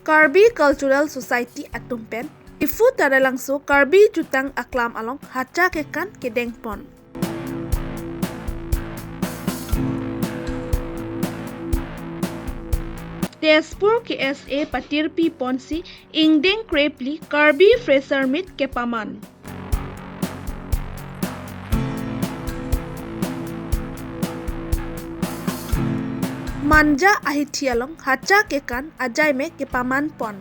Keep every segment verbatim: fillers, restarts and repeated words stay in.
Karbi Cultural Society atum pen Diphu Taralangso Karbi Jutang Aklam along hacha kekan kedengpon. Tezpur K S A patirpi ponsi ingdeng krephli Karbi Fresher Meet kepaman. Manja ahithi along hacha kekan ajai me kepaman pon.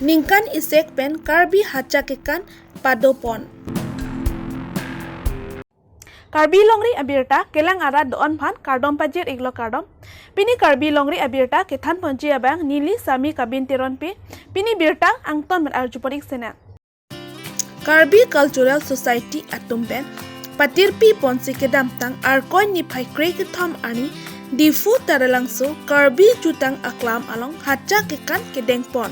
Ningkan isek pen Karbi hacha kekan padopon. Karbi Longri abirta kelang arat do-an aphan kardom pajir iklo kardom. Pini Karbi Longri abirta kethan ponji abang neli Sami Kabin Teronpi. Pini birta angton pen arjupon ik sena. Karbi Cultural Society atum pen patirpi ponsi kedamtang Arkoi niphai krekethom arni Diphu Taralangso Karbi Jutang Aklam along hacha kekan kedengpon.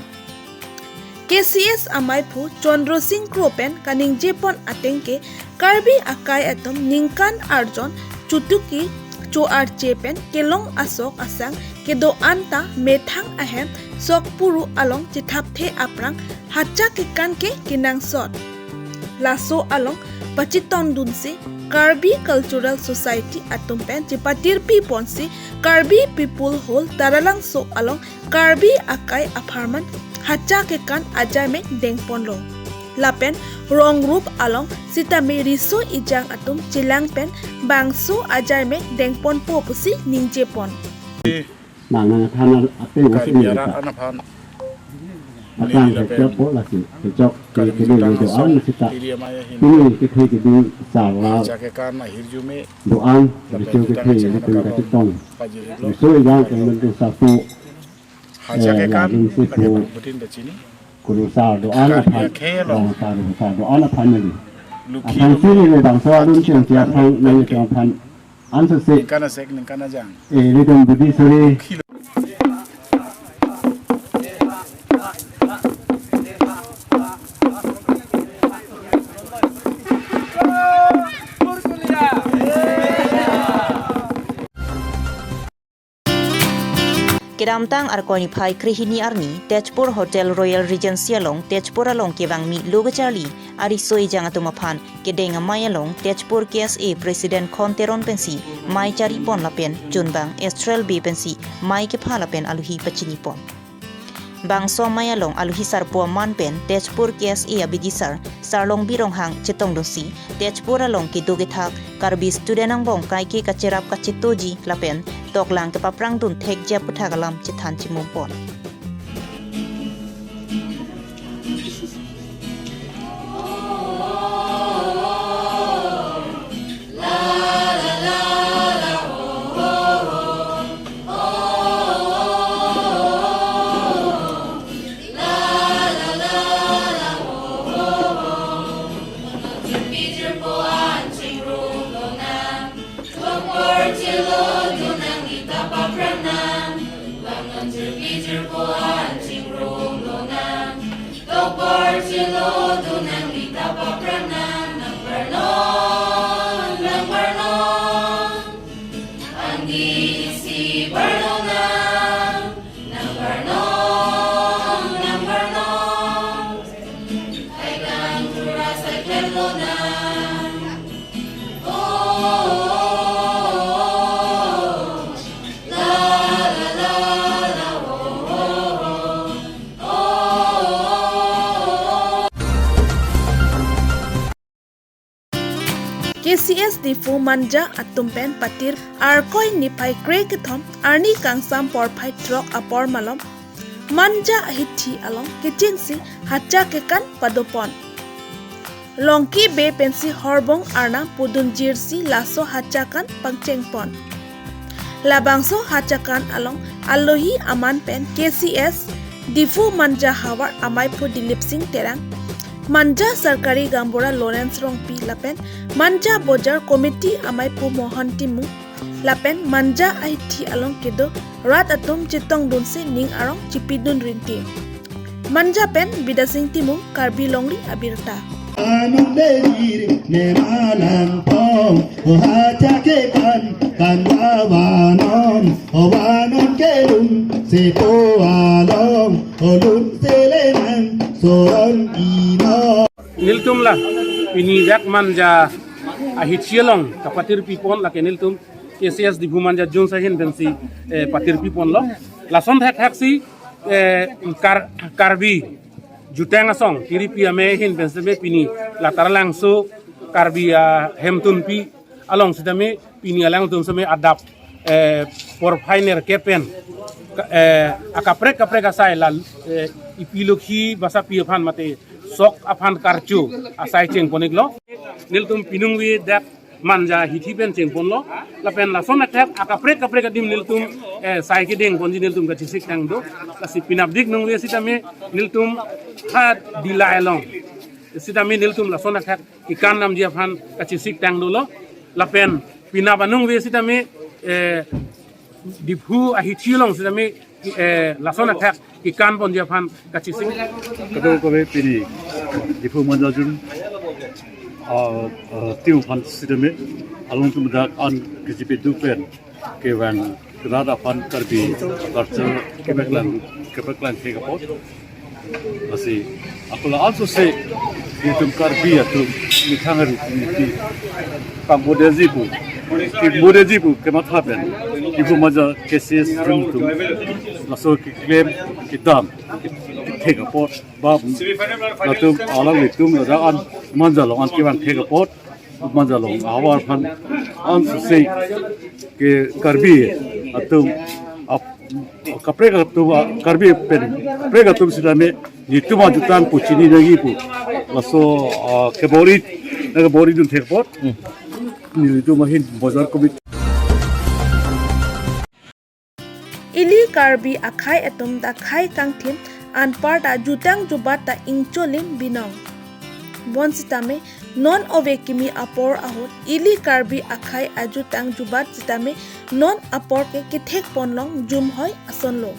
K C S amaiphu Chandra Singh Kro pen kaningjepon ateng ke Karbi akai atum ningkan arjon chutuki cho-arche pen kelong asok asang kedo-an ta methang ahem sok puru along chethapthe aphrang hacha kekan ke kenangsot. Laso along pachetongdunsi Karbi Cultural Society atum pen chepatirpi ponsi Karbi People Hall Taralangso along Karbi akai apharman hacha kekan ajai me dengponlo. Lapen rong rup along sitame riso ejang atum chelang pen bangso ajai me dengponpo pusi ningjepon. Nang nang than ateng Karbi arat an aphan. Atang neli lapen kechok po lasi, kechok ke Karbi kene Jutang do-an Asong sita. Ili amai ahin. Ini kethe keding sala. Hacha kekan ahirjume. Do-an, lapen riso jutang kethe, kecil riso anak kachetong. Pajir iklo. Riso ejang keng mentu sapu. Hacha kekan, eh, ladun si lapen pu. Butin da chini. Kurusar do-an Karbi aphan, akhel lo. Bang saru sar do-an aphan neli. Lukhi aphan lo sini me. Le bangso alun cheng tia aphan, nang cheng aphan. Answer se. Ningkan asek, ningkan ajang. Eh, ilitum budi suri. Kedamtang Arkoi niphai krehini arni, Tezpur Hotel Royal Regency along, Tezpur along kevangmi lo kacharli ariso ejang atum aphan kedeng amei along Tezpur K S A President Khon Teron pensi mei charipon lapen chunbang Astral Bay pensi mei kepha lapen aluhi pachinipon. Bangso amei along aluhi sarpo aman pen Tezpur K S A abidisar Sarlongbi Ronghang chetongdunsi Tezpur along kedo kethak Karbi student angbong kaike kacherap kachetoji lapen toklang kepaprangdun thekji aputhak alam chethan chimumpon. Tokpor chelo dunang ita paprang nang, bang non jirpi jirpo an chingrum lonang. Tokpor chelo dunang ita paprang nang, nang parnon, nang parnon. Angdi isi parlonang, nang parnon, nang parnon. Hai kang tura sai klemlonang. K C S Diphu Manja atum pen patir Arkoi niphai krekethom arni kangsam porphai throk apor malom Manja ahithi along kechengsi hacha kekan padopon. Longki Bey pensi horbong arnam pudun jirsi laso hacha kekan pangchengpon. Labangso hacha kekan along alohi aman pen K C S Diphu Manja havar amaiphu Dilip Singh Terang, Manja Sarkari Gaonbura Lawrence Rongpi lapen Manja Bojar Committee amaiphu Mohan Timung, lapen Manja ahithi along kedo rat atum chetongdunsi ning arong chipidun rinti. Manja pen Bidya Sing Timung, Karbi Longri Abirta. Anung dejir ne malang tong, o hacha kekan, kan wa vanon, o vanon kelun, sepo along, o lun selenang, soron ino. Nelitum la pini dak Manja ahithi along kapatirpi pon, lake nelitum K C S Diphu Manja Jones ahin pensi, eh, patirpi ponlo. Lason thakthak si, eh, Kar-, Karbi jutang asong kiripi ame ahin pensi me pini la Taralangso Karbi ahemtunpi along sitame pini alangtum sitame adap, eh, porphai nerkep pen, ka-, eh, akaprek kaprek asai la, eh, ipi lokhi basapi aphan mate sok aphan karcho asai chengpon-iklo. Nelitum piningve dak Manja ahithi pen chengponlo. Lapen lason athak akaprek kaprek adim nelitum, eh, sai kedengponji nelitum kachesik tang do. Lasi penap dik ningve sitame nelitum ha Dillai along sitame nelitum lason athak kekan damji aphan kachesik tang dolo. Lapen penap aningve sitame, eh, Diphu ahithi along sitame, eh, lason athak kekan ponji aphan kachesik. Kadokave pini Diphu Manja Jones, ah, ah, team aphan sitame alangtum dak an kachepeduk pen kevang kerat aphan Karbi culture kepaklang, kepaklang thek apot. Lasi ako la ansose nelitum Karbi atum methang aru niti pangbodeji pu, pangbodeji pu kematha pen Diphu Manja K C S atum laso keklem kedam kethek apot ba latum alanglitum ladak an Manja along an kevang thek apot Manja along ahavar aphan ansose ke Karbi atum ap-, kaprek atum, ah, Karbi pen kaprek atum sitame nelitum ajutang pu chini nangji pu laso, ah, kebor-i, na kebor-idun thek apot. Hmm. Nelitum ahin bojar komit. Ili Karbi akhei atum ta khei kangthim anparta jutang jubat ta ingcholim binong. Bonsitame non ove kimi apor ahut ili Karbi akhei ajutang jubat sitame non apor ke kethek ponlong jumhoi asonlo.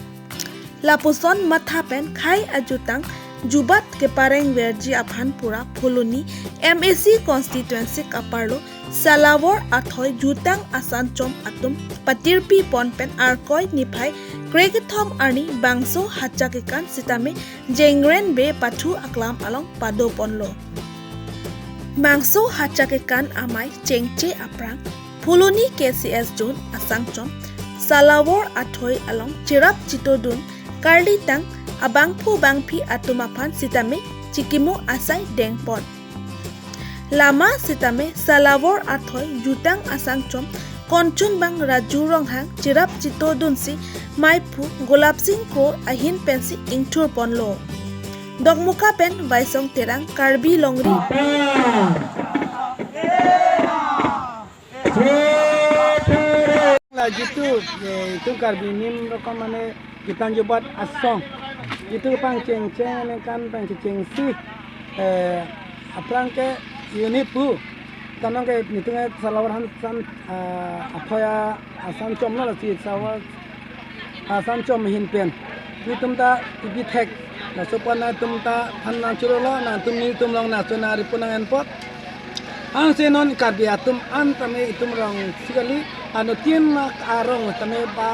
Lapuson matha pen khei ajutang jubat keparengverji aphan pura Phuloni M A C constituency kaparlo Salawor Athoi jutang asanchom atum patirpi pon pen Arkoi niphai krekethom arni bangso hacha kekan sitame Jengrenbe pathu aklam along pado ponlo. Bangso hacha kekan amei chengche aphrang Phuloni K C S Jones asanchom Salawor Athoi along cherap chitodun karlitang abangphu bangphi atum aphan sitame chikimu asai dengpon. Lama sitame Salawor Athoi jutang asanchom konchunbang Raju Ronghang cherap chitodunsi meiphu Gulab Singh Kro ahin pensi ingthur ponlo. Dokmoka pen Vaisong Terang, Karbi Longri. La jitu, eh, itum Karbi nim rokom mane jutang jubat asong. Jitu pangchengcheng ane kan pangchengchengsi, eh, aphrang ke unit pu. Tanong ke nelitum ke Salawor asan, ah, Athoi asanchomlo lasi Salawor asanchom ahin pen. Nelitum ta ibi thek. Laso apot nangtum ta than nangchorolo, nangtum nelitum along nangchonari pu nang-en apot. Anse non Karbi atum an tame itum rong sikali, anuttin arong tame ba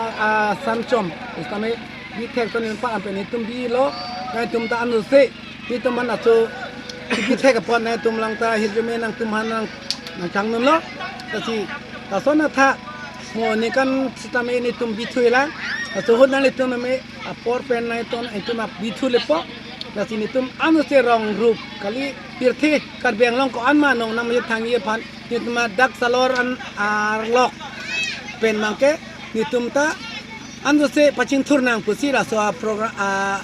asanchom. Tame bithek ton pa ampen itum bilo, nangtum ta anuse, itum mana so, bithek apot nangtum lang ta hirjume nangtum han nang, nangchangnunlo. Lasi, lason atha, mo nikan sitame nelitum bithulang, laso ahut nanglitum tame apor pen nangtum, itum ap bithulepo. Lasi nelitum anuse rong rup kali pirthe Karbi Anglong ko-an ma nong nam ye thangji aphan nelitum dak Salawor an arlok pen mangke nelitum ta anuse pachingthur nang pusi laso aprogram a,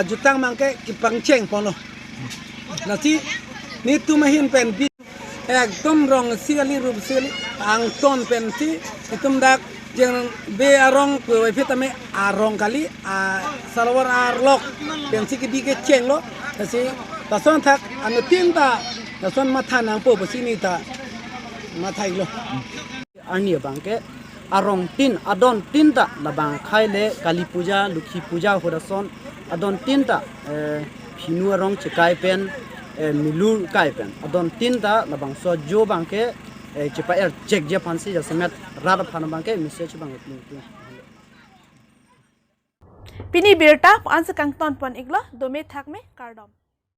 ajutang mangke kepangcheng ponlo. Lasi nelitum ahin pen bi ekdom rong sikali rup sikali angton pensi itum dak jengbe arong pu waiphi tame arong kali a Salawor arlok pensi kebi kechenglo. Lasi lason thak anuttin ta lason matha nangpo pusi neli ta matha-iklo. Arni abangke arong tin, adon tin ta labang akhei le Kali Puja, Lokhi Puja ahut ason adon tin ta, eh, phinu arong chekai pen eh, milur kai pen adon tin ta labangso ajo abangke, eh, chepa-er chek ji aphansi jasemet rat aphan abangke message abangke pling pling. Pini birta pu-an si kangton pon iklo, dome thakme, kardom.